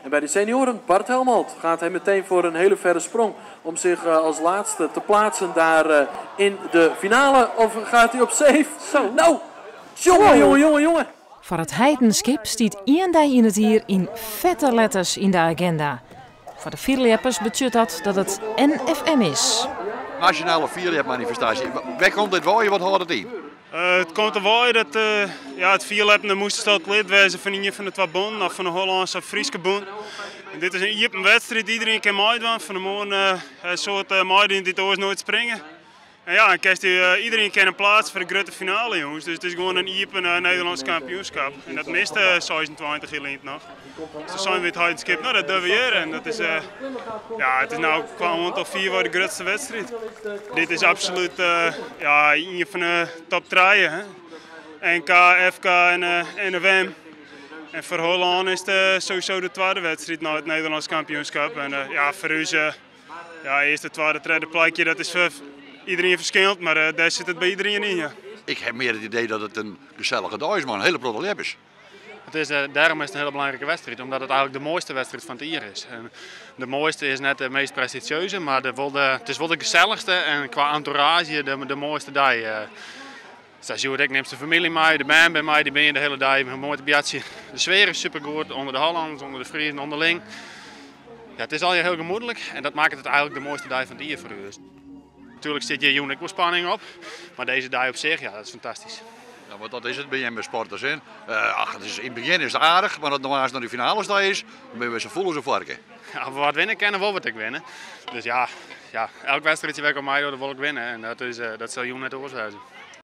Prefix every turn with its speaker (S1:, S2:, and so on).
S1: En bij de senioren Bart Helmholt gaat hij meteen voor een hele verre sprong om zich als laatste te plaatsen daar in de finale. Of gaat hij op safe?
S2: Zo.
S1: Nou, jongen, jongen, jongen, jongen.
S3: Foar It Heidenskip stiet ien dei yn it jier yn fette letters yn de agenda. Foar de fierljeppers betsjut dat dat it NFM is.
S4: Nasjonale fierljepmanifestaasje. Wêr komt dit wei? Wat hâldt it yn?
S5: It komt derwei dat ja, it fierljeppen der moast al lid wêze fan ien fan de twa bûnen, of fan de Hollânske of Fryske bûn. En dit is in iepen wedstriid, iderien kin meidwaan. Fan 'e moarn in soad meidien dy't oars noait springe. En ja, en kinst, iderien kin in pleatse foar de grutte finale, jonges. Dus it is gewoan in iepen Nederlânsk kampioenskip. En dat miste 26 jier lyn noch. Dus doe seine we It Heidenskip, no dat dogge we hjir. En dat is, ja, it is no kwa oantal fierwei de grutste wedstriid. Dit is absolút ja, ien fan de top trije. Hè? NK, FK en NFM. En foar Hollân is it sowieso de twadde wedstriid nei it Nederlânsk kampioenskip. En ja, foar ús, ja, earste, twadde, tredde plakje, dat is foar iderien ferskillend, mar dêr sit it by iderien yn. Ja.
S4: Ik ha mear it idee dat it in gesellige dei is, mar in hiele protte ljeppers.
S6: Dêrom is it in hiele belangrike wedstriid, omdat it eigentlik de moaiste wedstriid fan it jier is. En de moaiste is net de meast prestizjeuze, mar it is wol de gesellichste en kwa entoeraazje de moaiste dei. Sa sjoerd ek, nimst de famylje mei, de bern binne mei, dy binne de hiele dei moai te boartsjen. De sfear is supergoed ûnder de Hollanners, ûnder de Friezen ûnderling. Ja, it is allegear hiel gemoedlik en dat makket it eigentlik de moaiste dei fan it jier foar ús. Natuerlik sit hjir jûn ek wol spanning op, mar dizze dei op sich, ja, dat is fantastysk.
S4: Ja, want dat is it by jimme sporters, hè? Ach, yn it begjin is it aardich, mar as it no aanst nei de finales ta is, dan binne we sa fûl as in foarke.
S6: Ja, as we wat winne kinne, wol we it ek winne. Dus ja, elk wedstriidsje wêr't ik oan meidoch, dat wol ik winne. En dat sil jûn net oars wêze.